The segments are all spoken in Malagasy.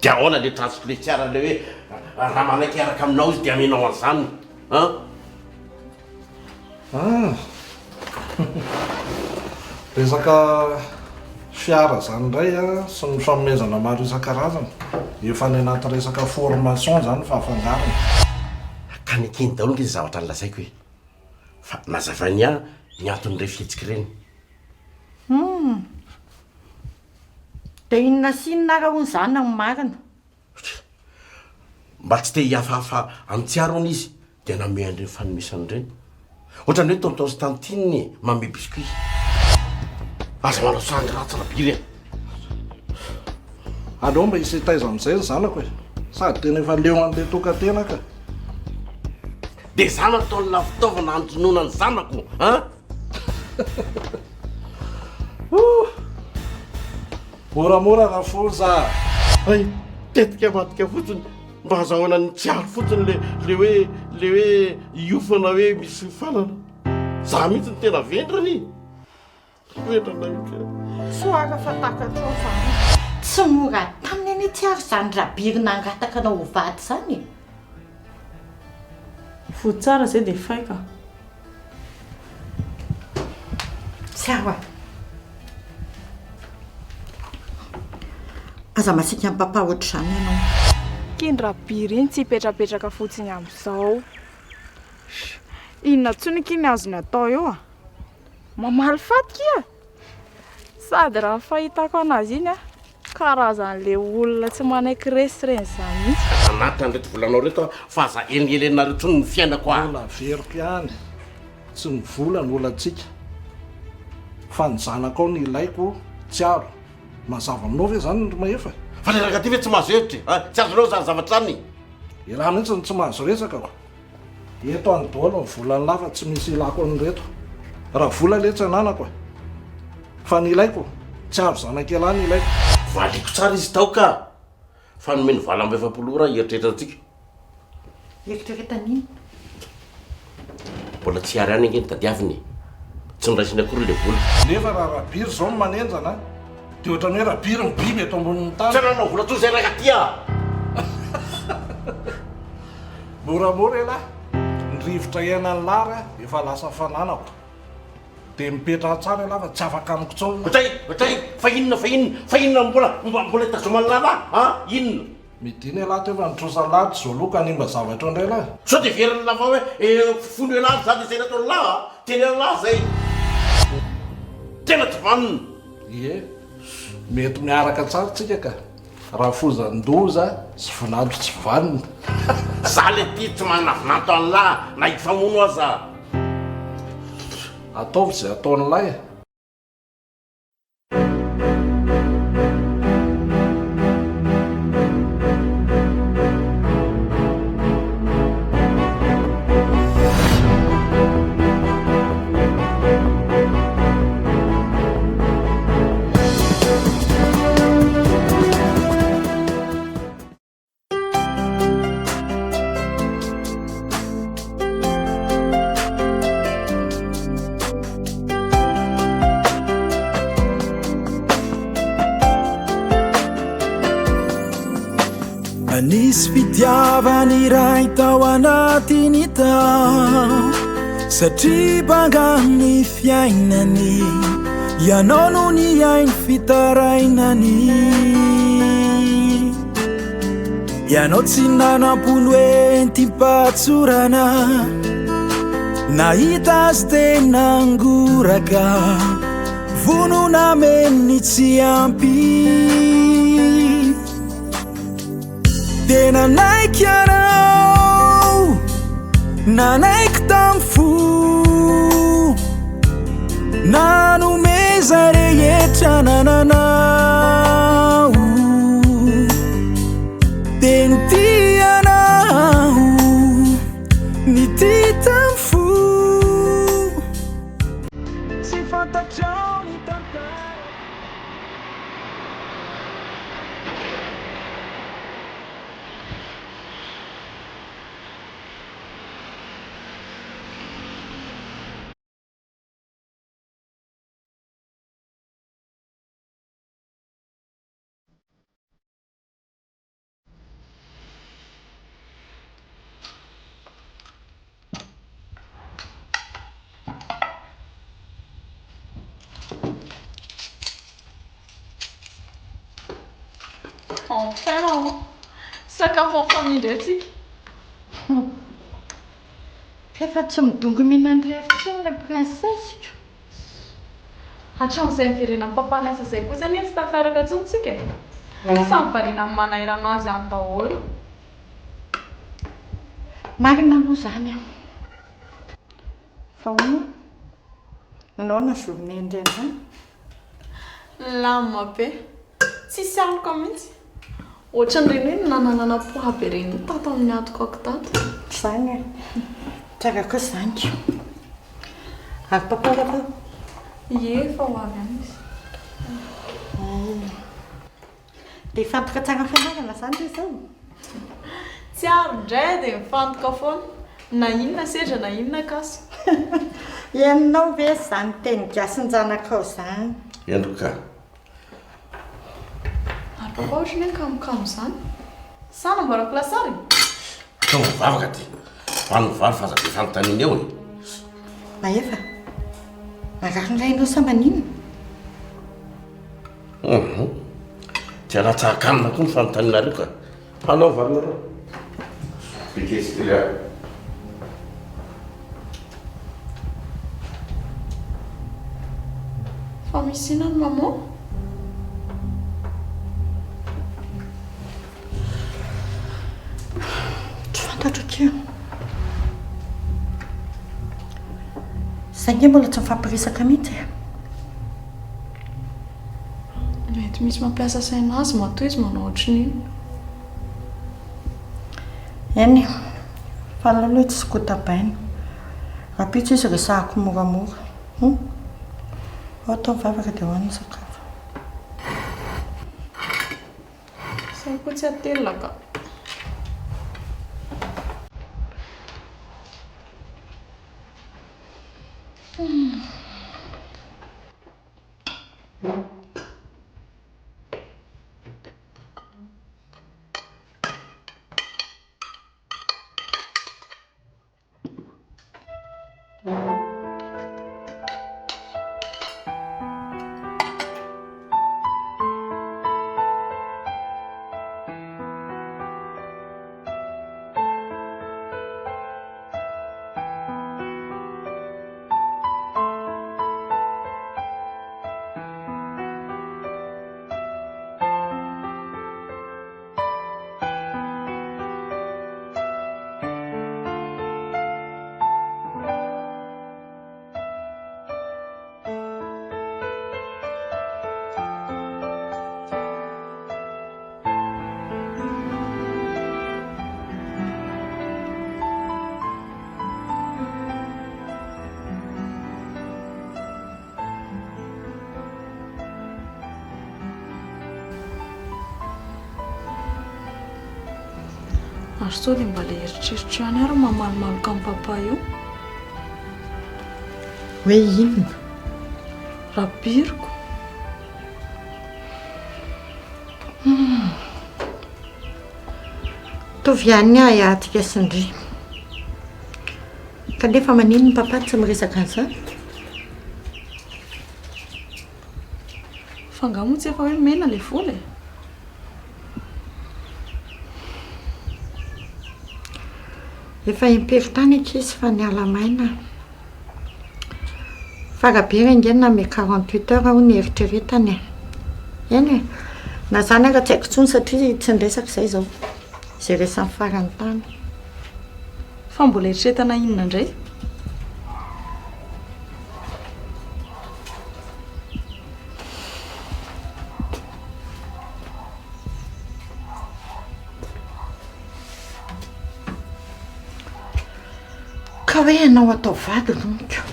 Dia ahoana le transplet tsiara le hoe raha manaiky hiaraka aminao izy dia amenao an'izany an? Ah! Resaka fiara zany indray an, sy ny fanomezana maro isan-karazany, efa any anaty resaka formation zany fa afangarony. Ka nekeny daholo nge zay zavatra nolazaiko e! Fa nazavainy ahy ny anton'ireny fihetsika ireny. Humm! Dia inona sy inona ara hono izany no marina? Mba tsy te hihafahafa amin'i Tsiaro hono izy dia nanome an'ireny fanomezana ireny. Ohatran'ny hoe tonton sy tantine e, manome biscuit. Aza manao sangy ratsy Rabiry a! Aleo mba hisy hitaiza amin'izay ny zanako e! Sady tena efa leo an'ilay tokan-tena ka! Dia za nataon'lah fitaovana hanjonoana ny zanako an! Ouh! Moramora rafoza a! Hay, tetika avadika fotsiny mba azahoana ny tsiaro fotsiny le le hoe le hoe hiofana hoe misy fiofanana. Za mihitsy no tena vendrana e! Vendrana mihitsy aho. Soara fa takatrao izany. Tsy mora taminy anie tsiaro izany Rabiry nangataka anao ho vady izany e! Vody tsara zay dia fay ka. Tsiaro a! Aza masiaka amin'i papa ohatr'izany ianao. K'iny Rabiry iny tsy hipetrapetraka fotsiny amin'izao. Inona intsony akia ny azony atao eo a? Mamaly faty kia! Sady raha ny fahitako anazy iny a, karazan'le olona tsy manaiky resy ireny izany mihitsy. Anaty an'ireto volanao ireto aho fa aza elingelenareo intsony ny fiainako ah. Mbola averiko ihany, tsy ny vola no olantsika fa ny zanakao no ilaiko Tsiaro. Mazava aminao ve izany ry Mahefa e? Fa le rangahy ty ve tsy mahazo hevitra e? Ah, tsy azonao izany zavatra izany e? Ialahy mihitsy no tsy mahazo resaka ko. Eto any daholo ny volan'lah fa tsy misy ilako an'ireto. Raha vola le tsy ananako e. Fa ny ilaiko, tsy avy zanak'ialahy ny ilaiko. Valiako tsara izy tao ka! Fa nomeny 48 ora hieritreretantsika. Eritreretana inona? Mbola tsy ary ihany ange ny tadiaviny e! Tsy noraisiny akory ilay vola. Nefa raha Rabiry izao no manenjana dia ohatran'ny hoe Rabiry ny biby eto ambonin'ny tany. Tsy ananao vola intsony izay rangahy ty a! Moramora elah, ny rivotra iainan'lah ary efa lasa fananako. Dia mipetraha tsara elah fa tsy afaka amiko intsony lah. Ohatray, ohatray, fa inona, fa inona, fa inona no mbola, mbola itazoman'lah lah a? Inona? Midina elah teo fa ny trosan'lah tsy voaloa ka hanimba zavatra eo indray lah. Sao dia heverin'lah fa hoe fony elah za dia izay nataon'lah a? Tenen'lah zay. Tena tsy vanona. Ie, mety miaraka tsara tsika ka. Rafozan-doza sy vinanto tsy vanona. Za le ty tsy manana vinanto an'lah na hifamono aza. Ataovy izay ataon'lah e. Nisy fitiavana iray tao anatiny tao Satria banga ny fiainany Ianao no nihaino fitarainany Ianao tsy nanampo ny hoe entim-pahatsorana Nahita azy tena ngoraka Vonona hameno ny tsy ampy Dia nanaiky ianao, nanaiky tamin'ny fo, nanome izay rehetra nananao. Dia nitia anao, nitia tamin'ny fo. Tsy fantatrao ny tantara. Enfin maman! Sakafo en famille indray tsika. F'efa tsy midongy mihinan-drery intsony ilay princesse-ko. Hatramin'izay niverenan'i papa niasa izay kosa anie tsy tafaraka intsony tsika e. Samy variana amin'ny manahirana azy any daholo. Marina aloha izany an. Fa hono, nanao ahoana journée ndry androany? Nilamina be. Tsisy aloka mihitsy. Ohatran'ireny hoe nananana poids be ireny tato amin'ny hatokako tato. Izany e. Tsara koa izany ko. Ary papa ve tao? Ie, efa ho avy any izy. Dia hifantoka tsara amin'ny fianarana izany ve izao? Tsiaro indray dia mifantoka foana. Na inona sedra na inona kaso. Henonao ve izany teny gasin-janakao izany? Henoko ka. Ary papa ohatran'ny hoe kamokamo izany. Sa namboarako lasary? Ataovy vavaka ty. Vano valo fa aza be fanontaniana eo e. Mahefa, marary indray ianao sa maninona? Hum. Tsy alatsahan-kanina koa ny fanontanianareo ka. Hanaova aminareo. Bikestria. Fa misy inona ny maman? Tsy fantatro akia. Zay nge mbola tsy nifampiresaka mihitsy e. Mety misy mampiasa saina azy matoa izy manao ohatrin'iny. Eny e, fa aleo aloha tsy kotabaina. Rahampitso izy resahako moramora. Hum. Ao atao mivavaka dia hohanina ny sakafo. Zay koa tsy atelina ka. Hum. Ary sao dia mba ilay eritreritro ihany ary no mamalomaloka an'i papa io? Hoe inona? Rabiriko. Hum. Mitovy ihany ny ahy atsika sy ndry. Kanefa maninona papa tsy miresaka an'izany? Fa angaha moa tsy efa hoe mena ilay vola e? Efa impiry tany ankizy fa niala maina. Fa Rabiry ange nanome 48 heures hono hieritreretana e. Eny e, na izany ara tsy haiko intsony satria tsy niresaka izay izao. Izay resany farany tany. Fa mbola eritreretana inona indray? Ka hoe ianao atao vady donko.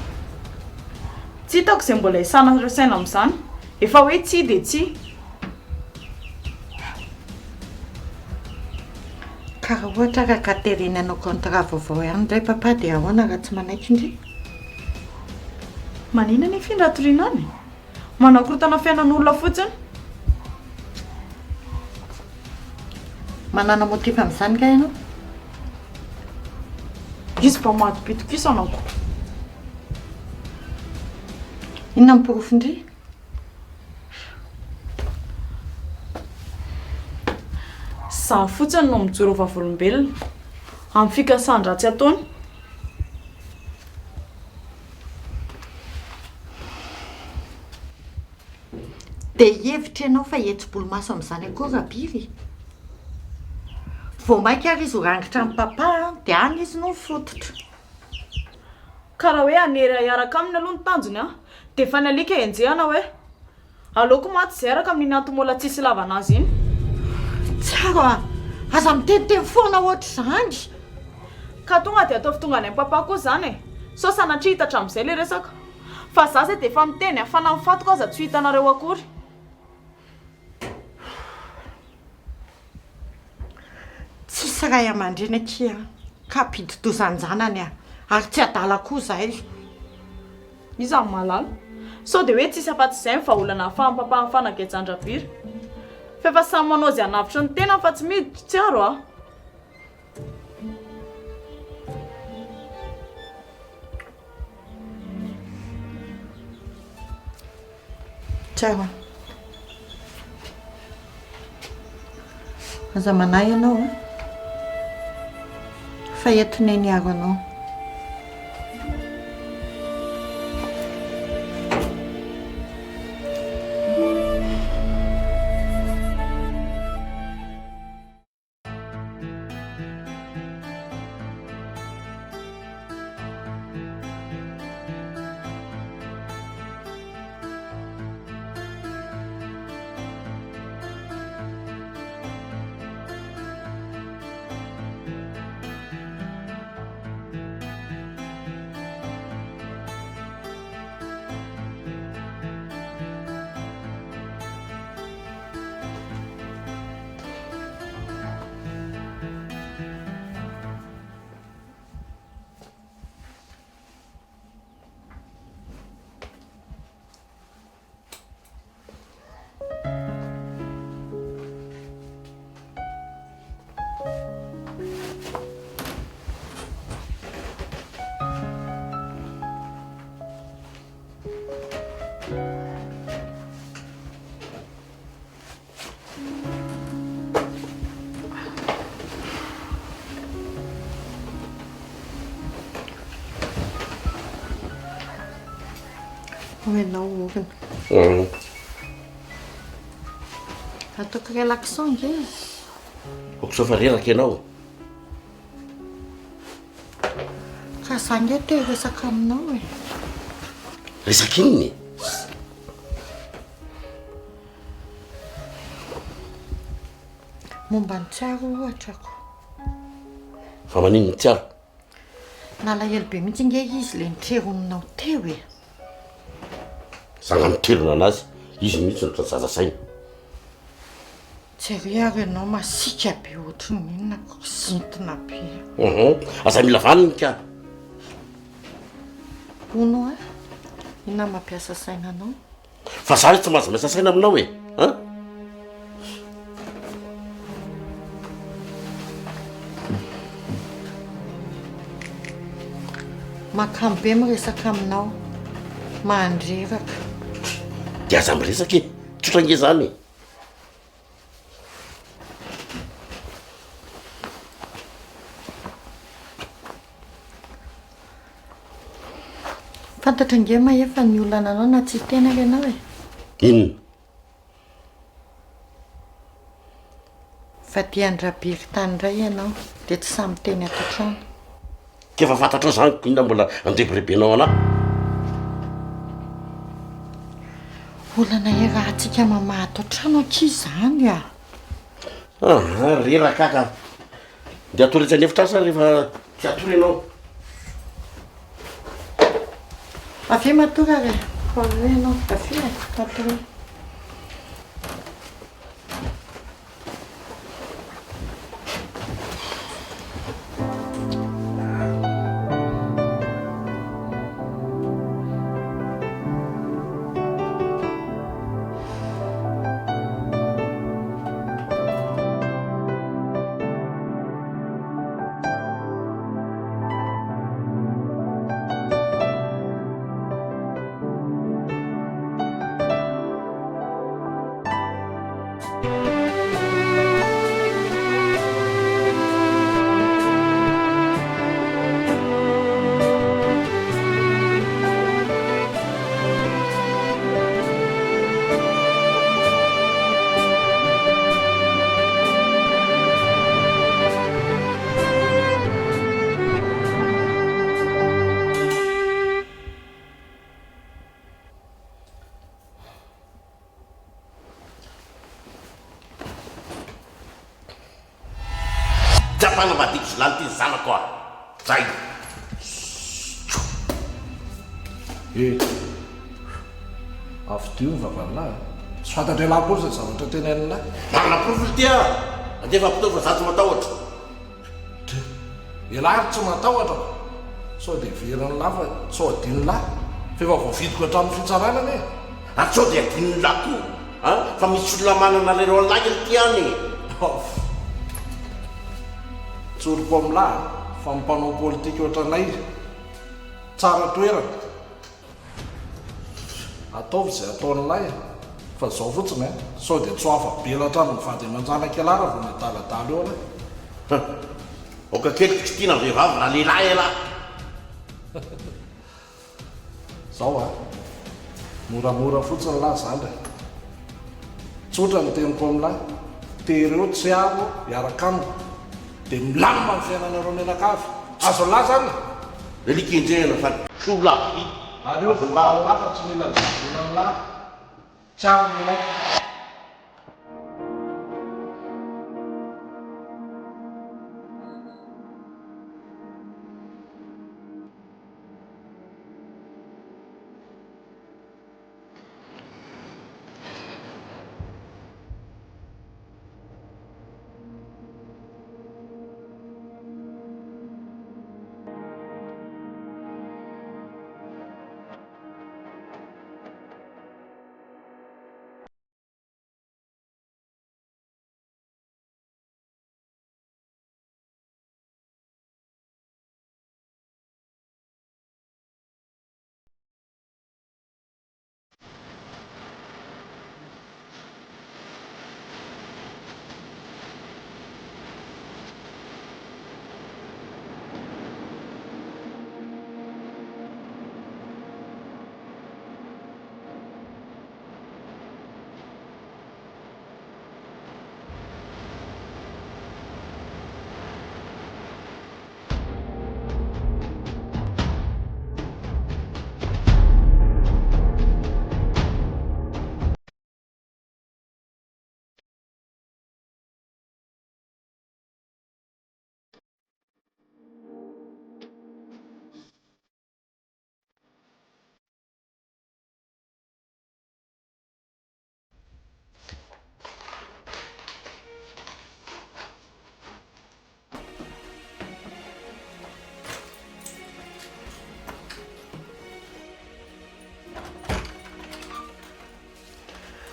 Tsy hitako izay mbola hisanareo saina amin'izany. Efa hoe tsia dia tsia. Ka raha ohatra ary ka terena hanao contrat vaovao ihany indray papa dia ahoana raha tsy manaiky ndry? Maninona anefa iny raha toriana any e? Manakorontana fiainan'olona fotsiny. Manana motif amin'izany nga ianao? Izy mba madim-pitokisana ko. Inona ny porofon-dry? Izaho fotsiny no mijoro vavolombelona amin'ny fikasan-dratsy ataony. Dia hihevitra ianao fa hihetsi-bolomaso amin'izany akory Rabiry? Vao mainka ary izy ho rangitra amin'i Papa dia any izy no mifototra. Ka raha hoe hanery ahy hiaraka aminy aloha ny tanjony an, dia efa ny alika enjehana hoe. Aleoko maty izay araka amin'iny antomola tsisy ilavana azy iny. Tsiaro a! Aza miteniteny foana ohatr'izany! Ka tonga dia ataovy tonga any amin'i Papa koa izany e! Sao sanatria hita hatramin'izay ilay resaka. Fa za zay dia efa miteny a, fa na ny fatiko aza tsy ho hitanareo akory. Tsisy ray aman-dreny akia ka hampidi-doza an-janany a! Ary tsy adala koa izahay. Iza no mahalala? Sao dia hoe tsisy afa-tsy izay ny vahaolana ahafahan'i Papa mifanagejan-dRabiry. Fa efa samy manao izay hanavotra ny tenany fa tsy miditra, tsiaro a! Tsiaro a! Aza manahy ianao a! Fa eto Neny hiaro anao. Ho ianao orina. Ataoko relaxant ange e. Aoka sao fa reraka ianao. Ka za ange te hiresaka aminao e. Resaka inona e? Momba an'i Tsiaro ohatra ko. Fa maninona i Tsiaro? Nalahelo be mihitsy ange izy le nitreroninao teo e. Za nga mitrerona anazy, izy mihitsy no zaza saina. Jereo ary ianao masiaka be ohatry ny inona ko, zintina be. Hum, aza mila vaniny ka. Hono a, inona mampiasa saina anao? Fa za tsy mahazo miasa saina aminao e! An? Mahakamo be miresaka aminao. Mandreraka. Dia aza miresaka e! Tsotra ange zany e! Fantatro ange Mahefa ny olana anao na tsy hiteny ary ianao e. Inona? Vadian-dRabiry tany indray ianao dia tsy sahy miteny ato an-trano. K'efa fantatrao izany ko inona mbola andrebirebenao anah? Olana iarahantsika mamaha ato an-trano akia izany a! Aha, reraka aho ka. Dia hatory etsy an'efitra aho sa rehefa tsy hatory ianao? Avia matory ary e! Avia ianao, avia e, matoria. fanambadiako sy lany ty ny zanako a! Zay! Eh! Afidio ny vavan'lah a! Tsy fantatr'elah akory izay zavatra tenenin'lah. Manana porofo ity a! Andefa ampitao fa za tsy matahotra. Dry! Elah ary tsy matahotra fa sao dia heverin'lah fa sao adinon'lah fa efa voavidiko hatramin'ny fitsarana anie e! Ary sao dia adinon'lah koa a! Fa misy olona manana an'ireo an'lah ity any e! Off! Tsoriko amin'lah fa ny mpanao politika ohatranay tsara toerana. Ataovy izay ataon'ilay e! Fa izao fotsiny e, sao dia tsy ho afa-bela hatramin'ny vady aman-janak'ialahy raha vao miadaladala eo ialahy. Huh! Aoka kely tsy tiana ny vehivavy na lehilahy ialahy. Zao a! Moramora fotsiny lahy zandry e! Tsotra ny teniko amin'lahy, tereo Tsiaro hiaraka amiko dia milamina ny fiainanareo mianakavy! Azon'lahy zany e! Alika enjehina fa trolahy. Aleo volan'lahy fa tsy mila ny volan'lahy. Tsiaro no ilaiko.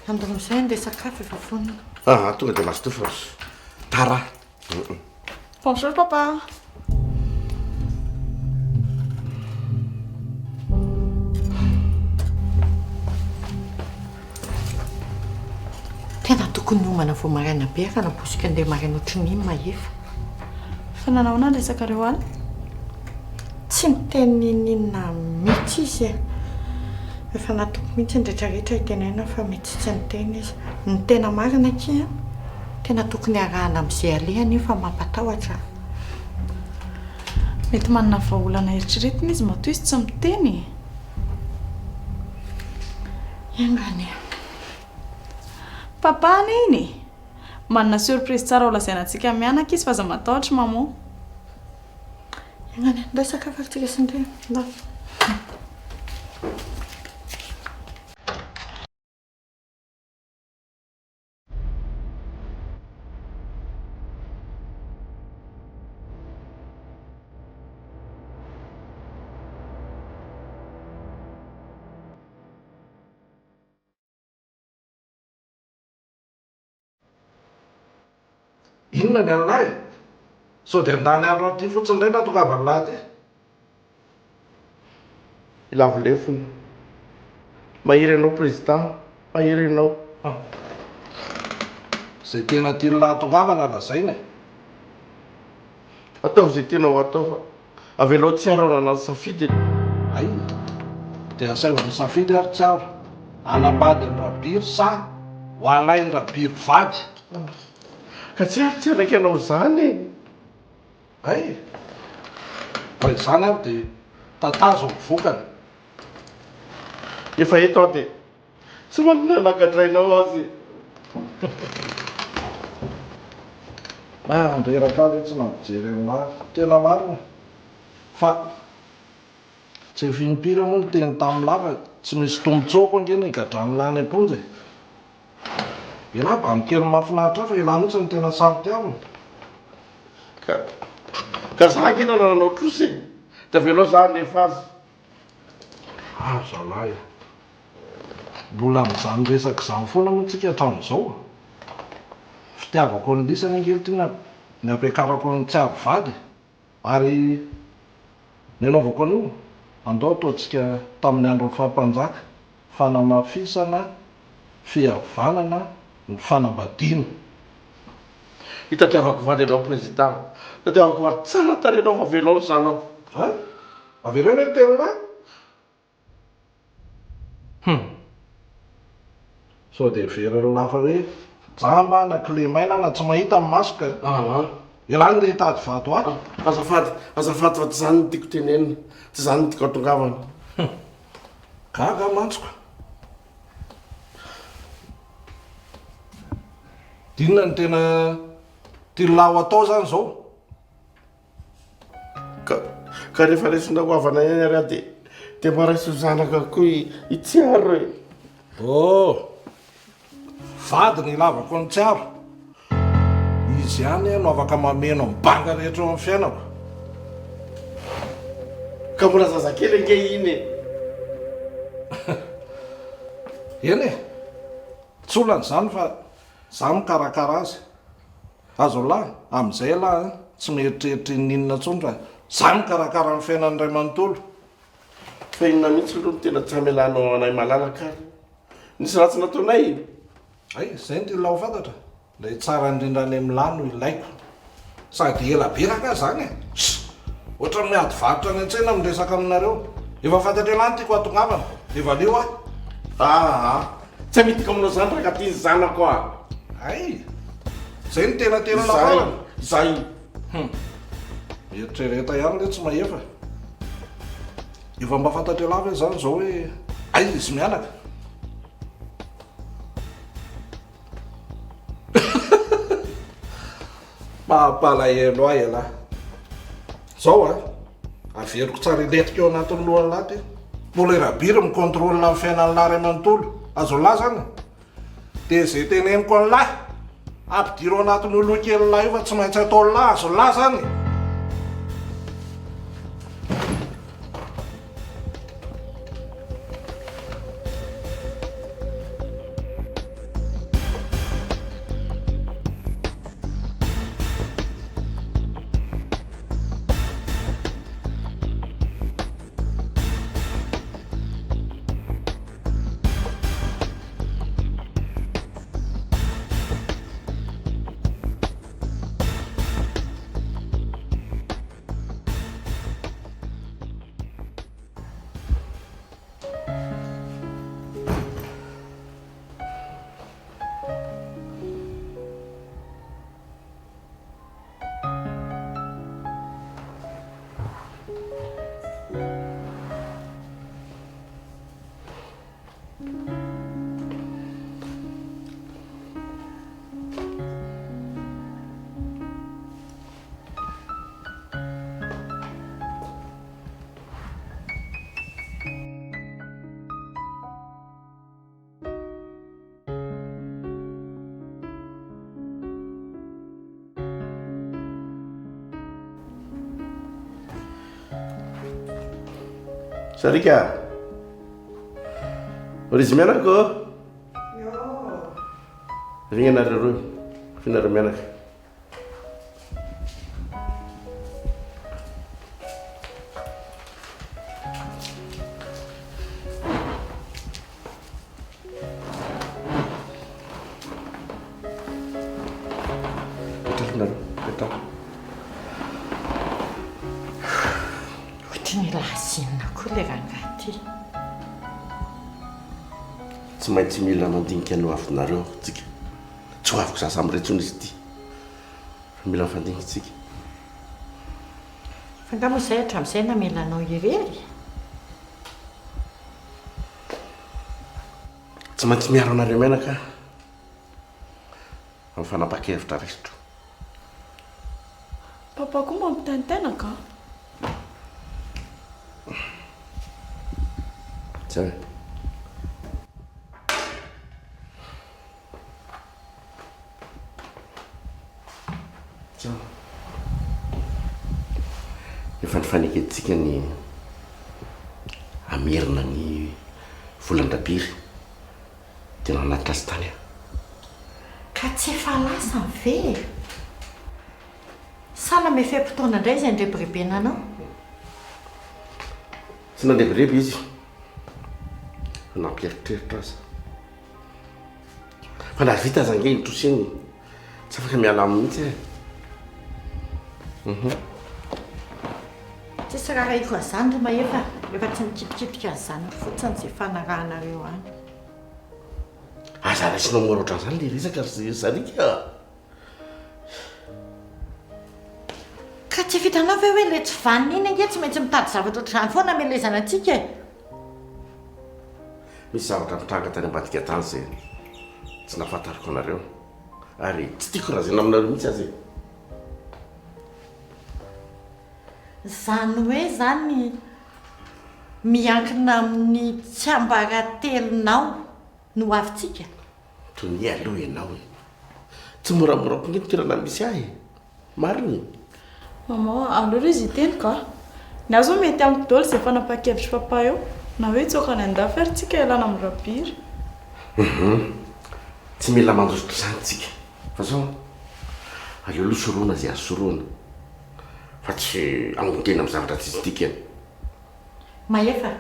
Andao amin'izay andeha sakafo efa vonona. Ah, tonga dia mazotoa fa tara. Bonjour papa. Tena tokony hiomana vao maraina be fa nabosika andeha maraina ohatran'ny iny Mahefa. Fa nanahoana ny resakareo alina? Tsy niteny n'inon'inona mihitsy izy e. Efa nataoko mihitsy ny rehetrarehetra hitenenana fa mety tsy niteny izy. Ny tena marina akia an, tena tokony arahana amin'izay alehany io fa mampatahotra an. Mety manana vahaolana eritreretina izy matoa izy tsy miteny e. Enga anie. Papa anie iny e! Manana surprise tsara ho lazaina antsika mianaka izy fa aza matahotra maman. Enga anie, ndao hisakafo ary tsika sy ny Ndry, ndao. Inona ny an'lahy e? Sao dia handany andro aty fotsiny indray na tongavan'lahy aty? Ilavo lefona. Mahery anao président, mahery anao. Izay tena tian'lahy hatongavana lazaina e. Ataovy izay tianao hatao fa avelao tsy hanana ny safidiny. Hay! Dia asaivo misafidy ary Tsiaro, hanambady an-dRabiry sa ho alain-dRabiry vady? Ka Tsiaro tsy hanaiky anao izany e! Hay! Raha izany ary dia tatazo ny vokany. Efa eto aho dia tsy manana nagadrainao azy e! Mandreraka ahy letsy nampijery an'lah. Tena marina fa tsy efa impiry moa niteny tamin'lah fa tsy misy tombotsoako ange ny higadran'lah any am-ponja e. Elah bandy kely mahafinaritra ahy fa elah mihitsy no tena saro-tiavina. Ka ka za ange nanananao trosa e! Dia avelao za handefa azy. Ah zalahy a! Mbola amin'izany resaka izany foana moa tsika hatramin'izao? Fitiavako an'i Lisany ange ity no nampiakarako an'i Tsiaro vady e! Ary ny anaovako an'io, andao ataontsika tamin'ny andron'ny faha-mpanjaka, fanamafisana fihavanana ny fanambadiana. Itadiavako vady anao prezida. Itadiavako vady tsara tarehy anao fa avelao ny zanako. An? Avereno hoe ny teninao. Hum. Sao dia heverin'ny lafa hoe jamba na kilemaina na tsy mahita ny maso ka. Aa. Ialahy ndeha hitady vato ato. Azafady, azafady fa tsy izany no tiako tenenina. Tsy izany no tiako hatongavana. Hum. Gaga aho mantsy ka. D'inona no tena tian'lah ho atao izany izao? Ka, ka rehefa raisinao ho havana ihany ary aho dia, dia mba raiso ho zanaka koa i, i Tsiaro e. Oh! Vady ny ilavako an'i Tsiaro. Izy ihany no afaka mameno ny banga rehetra eo amin'ny fiainako. Ka mbola zazakely ange iny e. Eny e! Tsy olana izany fa izaho mikarakara azy. Azo lahy, amin'izay ialahy an, tsy mieritreritra inon'inona intsony fa za mikarakara ny fiainany iray manontolo. Fa inona mihitsy aloha no tena tsy hamelanao anay malalaka ary? Nisy ratsy nataonay? Hay, izay no tian'lah ho fantatra. Ilay tsara indrindra any amin'lah no ilaiko. Sady ela be rangahy izany e! Ssss! Ohatran'ny miady varotra any an-tsena miresaka aminareo. Efa fantatr'ialahy ny tiako hahatongavana, dia valio aho. Aa! Tsy amidiko aminao izany rangahy ty ny zanako a! Hay! Izay no tena tena nafarana. Izay! Hum! Mieritrereta ihany re tsy mahefa e! Efa mba fantatr'ialahy ve izany izao hoe aiza izy mianaka? Mampalahelo ahy ialahy. Zao a, averiko tsara ilentika eo anatin'ny lohan'lahy ty. Mbola i Rabiry mi-contrôle ny fiainan'lahy ray manontolo. Azon'lahy zany? Dia izay teneniko an'lahy, ampidiro anatin'io loha kelin'lahy io fa tsy maintsy ataon'lahy, azon'lahy zany? Sarika! Ry izy mianaka ô! Ry ianareo roa, ry nareo mianaka. Petraho nareo, petraho. Ohatry ny lazinina koa ilay rangahy ity. Tsy maintsy mila mandinika ny hoavinareo tsika. Tsy ho aviko za samirery intsony izy ity. Fa mila mifandinika tsika. Fa nga moa izay hatramin'izay namela anao irery? Tsy maintsy miaro anareo mianaka aho amin'ny fanapahan-kevitra raisiko. Papa koa mampitaintaina ka. Tsara. Tsara. Efa nifanekentsika ny hamerina ny volan-dRabiry dia nanatitra azy tany aho. Ka tsy efa lasany ve e? Sa namehy fe-potoana indray izay nirebirebena anao? Tsy nandrebireby izy fa nampieritreritra aza. Fa na vita aza ange iny trosa iny, tsy afaka miala aminy mihitsy e. Mhm. Tsisy raharahiako an'izany ry Mahefa, efa tsy mikitikitika an'izany fotsiny izay fanarahanareo any. Aza raisinao mora ohatran'izany ilay resaka ry Zarika a! Ka tsy vitanao ve hoe ilay tsy vanona iny ange tsy maintsy mitady zavatra ohatr'izany foana hamelezana antsika e! Misy zavatra nitranga tany ambadika tany izay tsy nahafantariko anareo ary tsy tiako lazaina aminareo mihitsy aza e! Izany hoe izany miankina amin'ny tsiambaratelonao ny hoavintsika? Tonia aloha ianao e! Tsy moramora koa nge ny toerana misy ahy e! Marina e! Maman, aleo aloha izy hiteny ka! Ny ahy zao mety amiko daholo izay fanapahan-kevitr'i papa eo, na hoe hitsoaka any an-dafy ary tsika hialana amin'ny rabiry. Hum, tsy mila mandositra izany tsika, fa zao an, aleo aloha sorohina izay azo sorohina, fa tsy hamono-tena amin'ny zavatra tsisy dikany. Mahefa,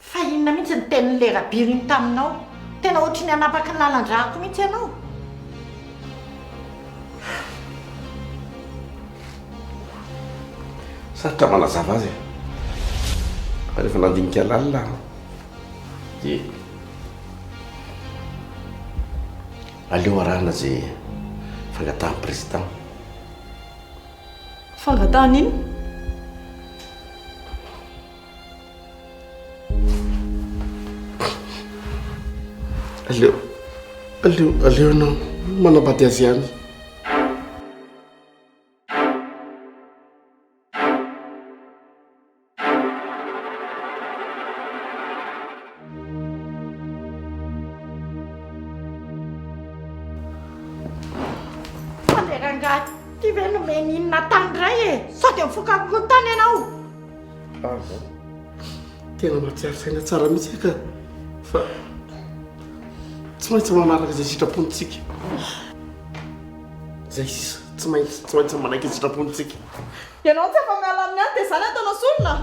Fa inona mihitsy ny tenin'ilay rabiry iny taminao? Tena ohatry ny hanapaky ny lalan-drako mihitsy ianao. Sarotra manazava azy e. Fa rehefa nandinika lalina aho dia aleo arahana izay fangatahan'ny président. Fangatahana inona? Aleo, aleo, aleo ianao manambady azy ihany. Fa le rangahy ty ve nomeny inona tany indray e? Sao dia mifoka rongony tany ianao? Aza. Tena mahatsiaro saina tsara mihitsy aho ka. Fa tsy maintsy manaraka izay sitrapontsika. Izay sisa, tsy maintsy, tsy maintsy manaiky ny sitrapontsika. Ianao tsy afa-miala aminy any dia izany ataonao sorona?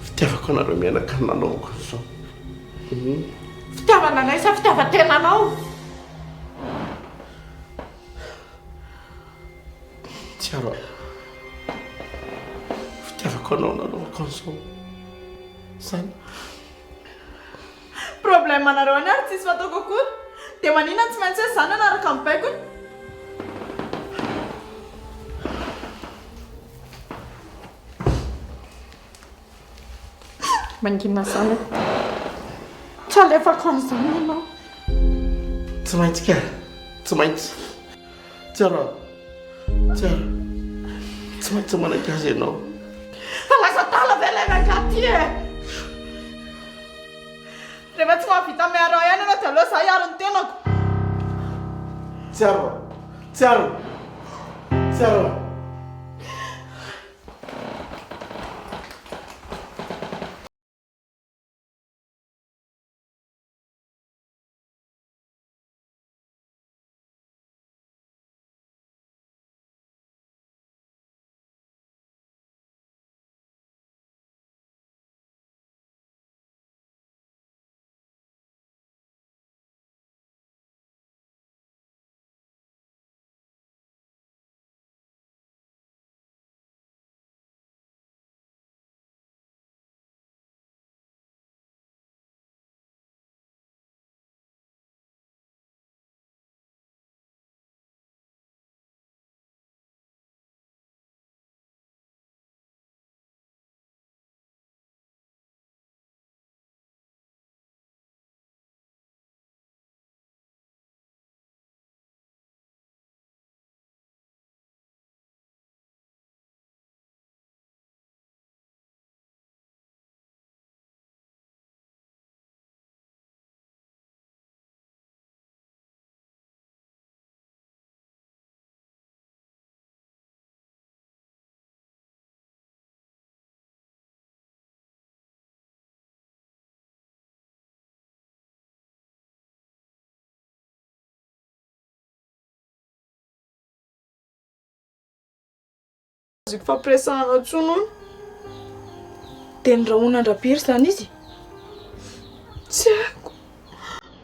Fitiavako anareo mianaka no nanaovako an'izao. Fitiavana anay sa fitiavan-tenanao? Tsiaro aho. Fitiavako anao nanaovako an'izao. Izany. Problème anareo any ary tsisy fataoko akory. Dia maninona tsy maintsy hoe za no hanaraka ny baikony? Mangina zany e. Tsy alefako an'izany ianao. Tsy maintsy ka. Tsy maintsy. Tsiaro aho. Tsiaro. Tsy maintsy manaiky azy ianao. Fa lasa adala ve ilay rangahy ity e? Rehefa tsy mahavita miaro ahy ihany ianao dia aleo izaho hiaro ny tenako. Tsiaro aho. Tsiaro. Tsiaro aho. azo ifampiresahana intsony hono. Dia nirahona an-dRabiry izany izy? Tsy haiko.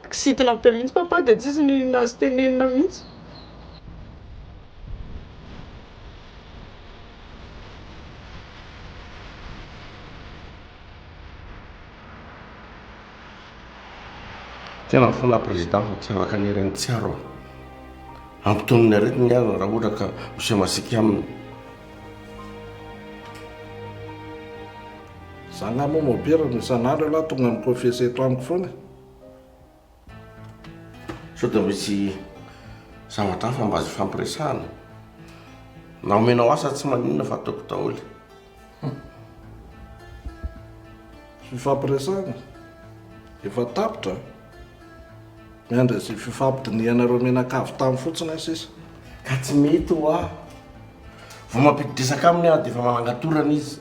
Kizitina be mihitsy papa dia tsisy n'inona azo tenenina mihitsy. Tena mifona président fa tsy afaka ny herin'ny tsiaro a. Ampitony ny aretiny aza raha ohatra ka miseho masiaka aminy. Za nga moa mopera no isan'andro ialahy tonga mi-confesser eto amiko foana e. Sao dia misy zavatra hafa mba azo ifampiresahana? Na omenao asa tsy maninona fa ataoko daholo. Fifampiresahana? Efa tapitra a! Miandry izay fifampidinihanareo mianakavy tany fotsiny aho sisa. Ka tsy mety hoa. Vao mampidi-dresaka aminy aho dia efa manangan-torana izy.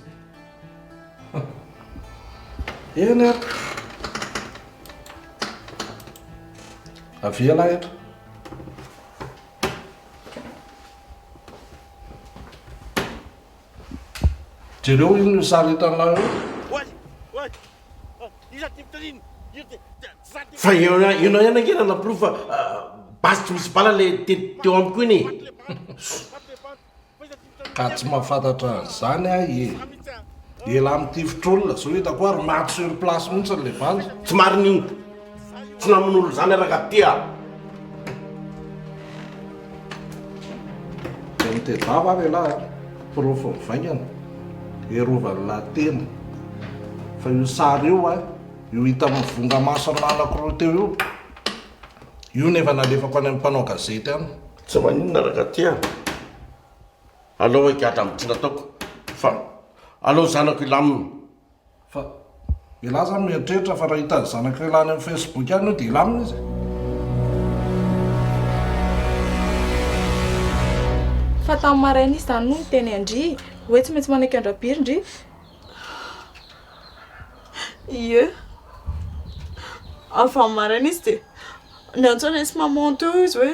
Eny ary. Avia lahy eto. Jereo iny io sary hitanao io. Fa eo ianao ihany ange nanaporofo fa basy tsy misy bala le teo amiko iny e. Ka tsy mahafantatra an'izany aho e. Elah mitifitra olona zao hitako ary maty sur place mihitsy le bandy. Tsy marina io. Tsy namono olona zany rangah ty a. Dia mitedava ary elah a. Porofo mivaingana. Erovan'lah tena. Fa io sary io a, io hita mivonga maso ananako roa teo io, io no efa nalefako any amin'ny mpanao gazety any. Tsy maninona rangah ty a. Alao higadra amin'ny tsy nataoko fa alao zanako hilamina. Fa elah zany mieritreritra fa raha hitan'ny zanak'ireo lahy any amin'ny Facebook any io dia hilamina izy e. Fa tamin'ny maraina izy zany no niteny an-dry hoe tsy maintsy manaiky an-dRabiry ndry. Ie. Avy amin'ny maraina izy dia niantso anay sy maman teo izy hoe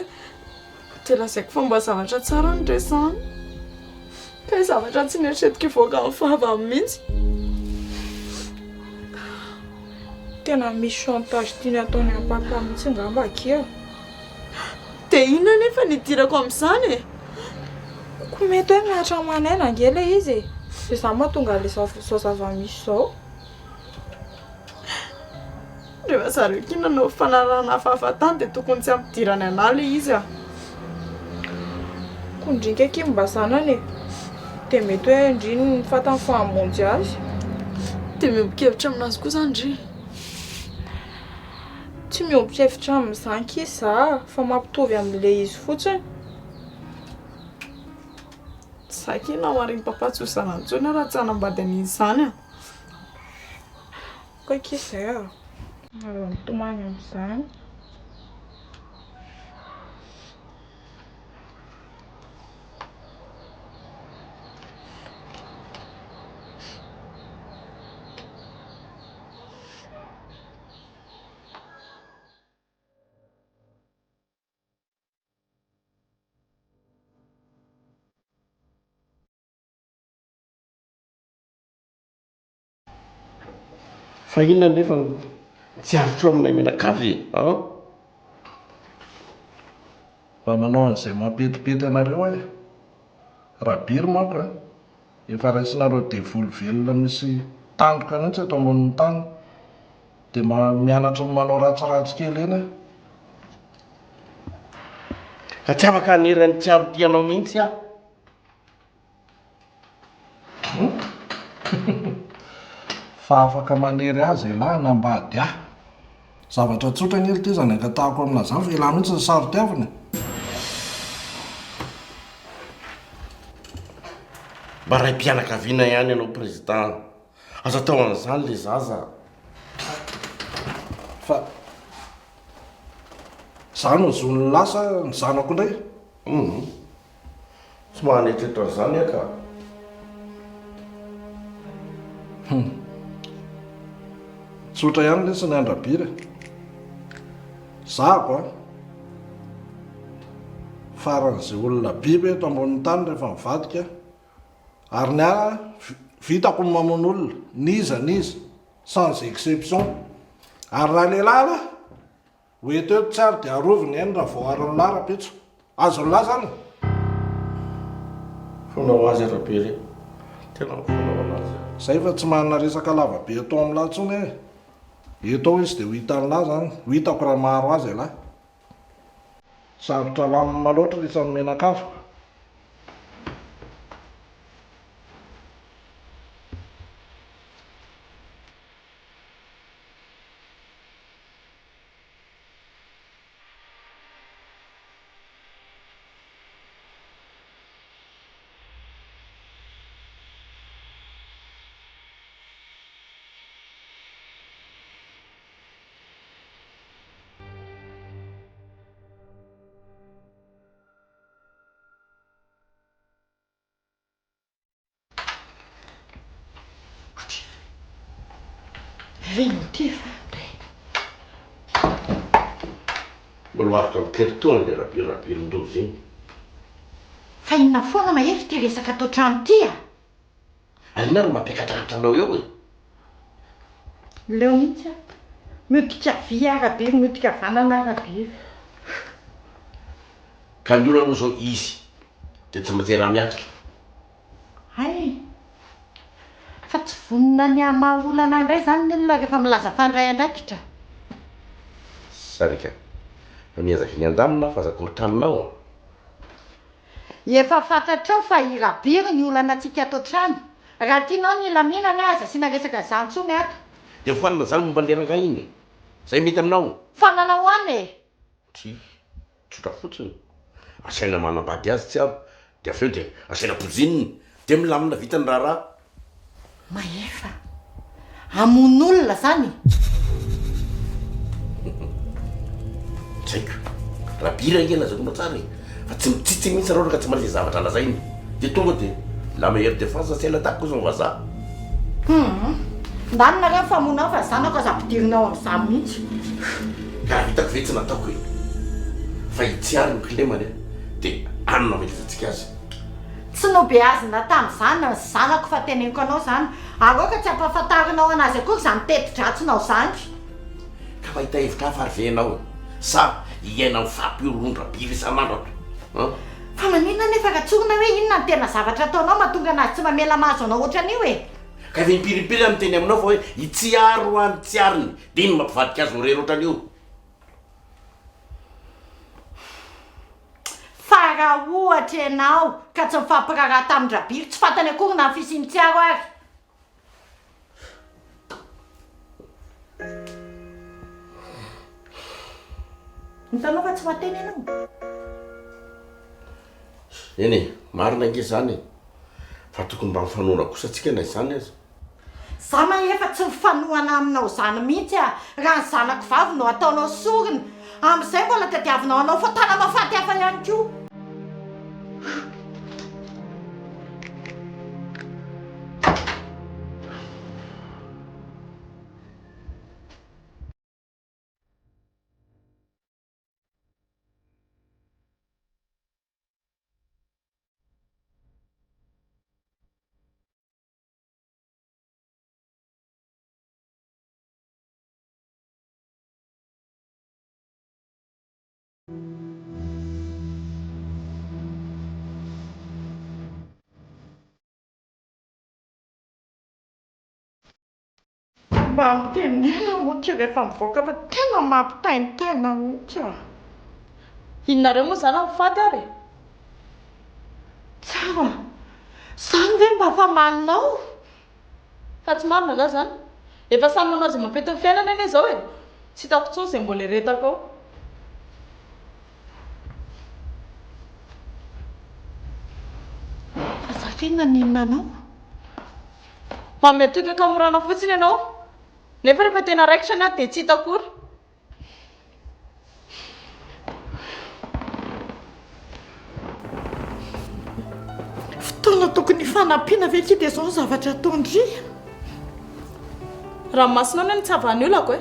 dia lazaiko fa mba zavatra tsara no resahana. Kay zavatra tsy neritreretiko hivoaka amin'ny vavany mihitsy. Tena misy chantage tiany ataony an'i papa mihitsy angamba akia. Dia inona anefa no idirako amin'izany e? Koa mety hoe mihatra aman'aina ange ilay izy e! Dia izany mahatonga an'ilay izao zava-misy izao. Rehefa zareo akia nanao fifanarahana hafahafa tany dia tokony tsy hampidirany anà ilay izy a! Koa ndringa akia mba zanany e! Dia mety hoe ndry ny fantany fa hamonjy azy. Dia miombon-kevitra aminazy koa izany ndry? Tsy miombon-kevitra amin'izany akia za fa mampitovy amin'ilay izy fotsiny. Za akia namarin'i papa tsy ho zanany intsony aho raha tsy hanambady an'iny izany a! Koa akia izay a! Aza mitomany amin'izany. Fa inona nefa no tsy aritro aminay mianakavy e? An? Mba manao an'izay mampetipety anareo aho e! Rabiry manko a! Efa raisinareo devoly velona misy tandroka mihitsy eto ambonin'ny tany. Dia mba mianatra ny manao ratsiratsy kely eny aho. Ka tsy afaka hanery an'i Tsiaro tia anao mihitsy aho. Fa afaka manery azy elah hanambady ahy. Zavatra tsotra anie ry ty izany angatahako aminà zany fa elah mihitsy no saro-tiavina e. Mba raim-pianakaviana ihany ianao président. Aza atao an'izany le zaza. Fa za no zon'ny lasa ny zanako indray? Hum. Tsy mahanetrehitra an'izany aho ka. Hum. Tsotra ihany lesy ny andrabiry e. Zahako an. Faran'izay olona biby eto ambonin'ny tany rehefa mivadika. Ary ny ahy vitako ny mamono olona, n'iza n'iza, sans exception. Ary raha lehilahy lahy, ho eto eto tsy ary dia arovy ny ainy raha vao aron'lah rahampitso. Azon'lah zany e! Mifona ho azy Rabery e! Tena mifona ho anazy aho. Zay fa tsy manana resaka lava be atao amin'lah intsony e! Eto ao izy dia ho hitan'lah zany, ho hitako raha maharo azy ialahy. Sarotra alamina loatra ry isan'ny menakava. Mbola ho afaka mitery-tohana ilay rabirabirin-doza iny. Fa inona foana Mahery ity resaka ato an-trano ity a? Ary inona no mampiakatraratra anao eo e? Leo mihitsy aho. Mihodika havia aho Rabiry, mihodika havanana aho Rabiry. Ka ny olana izao izy dia tsy maintsy iaraha-miatrika. Hay! Fa tsy vonona ny hamaha olana indray izany ny olona rehefa milaza fandray andraikitra. Sarika, fa miezaka ny handamina fa aza korontaninao. Efa fantatrao fa i Rabiry ny olana antsika ato an-trano. Raha tianao ny hilaminana aza asiana resaka izany intsony ato. Dia foanana izany momba an'ilay rangahy iny e! Izay mety aminao? Foanana ahoana e? Tsia, tsotra fotsiny. Asaina manambady azy tsy aho, dia avy eo dia asaina pozininy, dia milamina vita ny raharaha. Mahefa, hamono olona zany e? Tsy haiko. Rabiry ange lazaiko anao tsara e, fa tsy mitsitsy mihitsy raha ohatra ka tsy mahay izay zavatra lazainy. Dia tonga dia la meilleure défense c'est l'attaque hozy ny vazaha. Hum, ndany nareo mifamono ao fa zanako aza ampidirina ao amin'izany mihitsy. Ka raha vitako ve tsy nataoko e? Fa i Tsiary no kilemany a, dia any no hamelezantsika azy. Tsy nobeazina tamin'izany ny zanako fa teneniko anao izany, ary aoka tsy ampahafantarinao an'azy akory izany teti-dratsinao izany. Ka mahita hevitra hafa ary ve ianao e? Sa hiaina amin'ny fampihorohon-dRabiry isan'andro ato an? Fa maninona anefa raha tsorina hoe inona no tena zavatra ataonao mahatonga an'azy tsy mamela mahazo anao ohatran'io e? Ka efa impirimpiry aho miteny aminao fa hoe i Tsiary hoa ny tsiariny, dia iny no mampivadika azy ho irery ohatran'io. Fa raha ohatra ianao ka tsy nifampiraharaha tamin-dRabiry, tsy fantany akory na ny fisian'i Tsiaro ary. Hitanao fa tsy mahateny ianao? Eny e, marina ange izany e. Fa tokony mba mifanohana kosa tsika na izany aza. Za mahefa tsy mifanohana aminao zany mihitsy a! Raha ny zanako vavy no ataonao sorona, amin'izay mbola tadiavinao hanao fotana mahafaty hafa ihany koa. Mba mitenena moa ty rehefa mivoaka fa tena mampitaintaina mihitsy ah. Inonareo moa zany amin'ny faty ary e? Tsara. Zany ve mba famalinao? Fa tsy marina nga zany? Efa samy manao izay mampety ny fiainany anie izao e! Tsy hitako intsony izay mbola eretako ao. Fa za ve naninona anao? Manome toky ankamorana fotsiny ianao, nefa rehefa tena raikitra ny ady dia tsy hita akory. Fotoana tokony hifanampiana ve ity dia izao ny zavatra ataon-dry? Ranomasina anie no tsy havahan'ny olako e!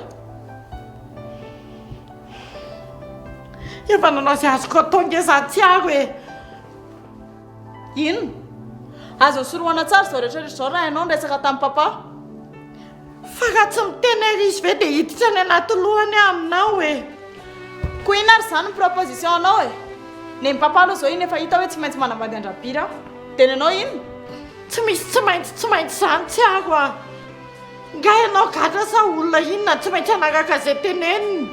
Efa nanao izay azoko atao nge za Tsiaro e! Inona? Azo sorohana tsara izao rehetra rehetra izao raha ianao niresaka tamin'i papa. Fa raha tsy miteny ary izy ve dia hiditra any anaty lohany aho aminao e! Koa inona ary izany ny proposition anao e? Nen'i papa aloha izao iny efa hita hoe tsy maintsy manambady an-dRabiry aho. Dia ny anao inona? Tsy misy tsy maintsy tsy maintsy izany Tsiaro a! Nga ianao gadra sa olona inona tsy maintsy hanaraka izay teneniny?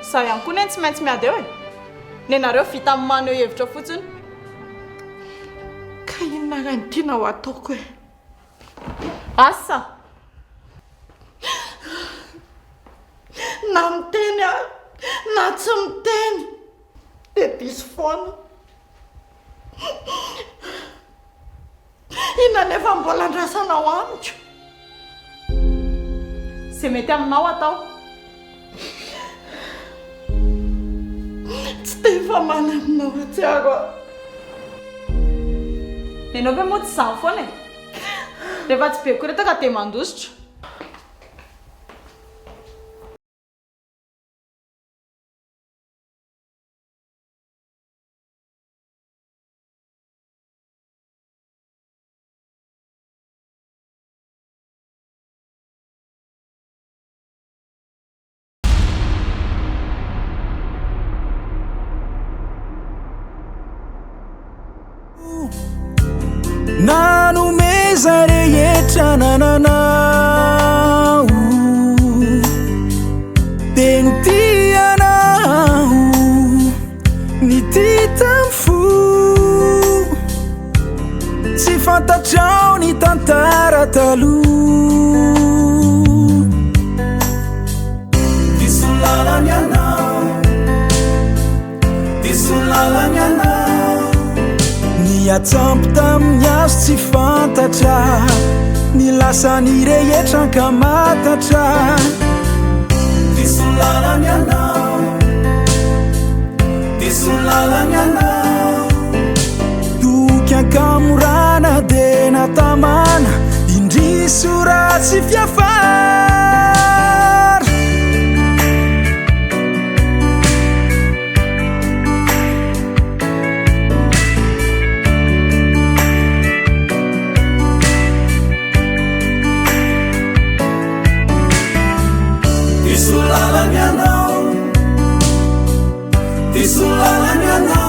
Izaho ihany koa neny tsy maintsy miady eo e! Nenareo vita amin'ny maneho hevitra fotsiny. Ka inona ary no tianao hataoko e? Asa! Na miteny aho na tsy miteny dia diso foana. Inona anefa no mbola andrasanao amiko? Izay mety aminao atao. Tsy te hifamaly aminao Tsiaro aho. Ianao ve moa tsy izany foana e? Rehefa tsy be koretaka dia mandositra. Nanomeza rehetra nananao Dia nitia anao Nitia tamin'ny fo Tsy fantatrao ny tantara taloha Diso lalana ianao Diso lalana ianao Niatsampy tamin'ny hazo tsy fantatra Ny lasany rehetra ankamatatra Diso lalana ianao Diso lalana ianao Toky ankamorana dia natamana Indrisy ho ratsy fiafara Diso lalana ianao Diso lalana ianao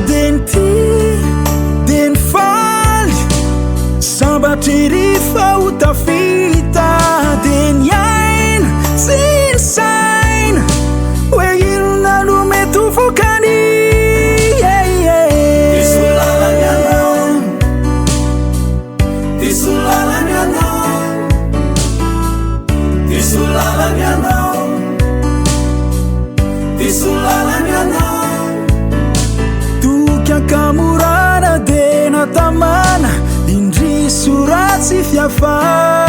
Dia nitia, dia nifaly Sambatra ery fa ho tafita Dia niaina, tsy nisaina Hoe inona no mety ho vokany yeah, yeah. Diso lalana ianao Diso lalana ianao Diso lalana ianao Diso lalana ianao Toky ankamorana dia natamana Indrisy ho ratsy fiafara.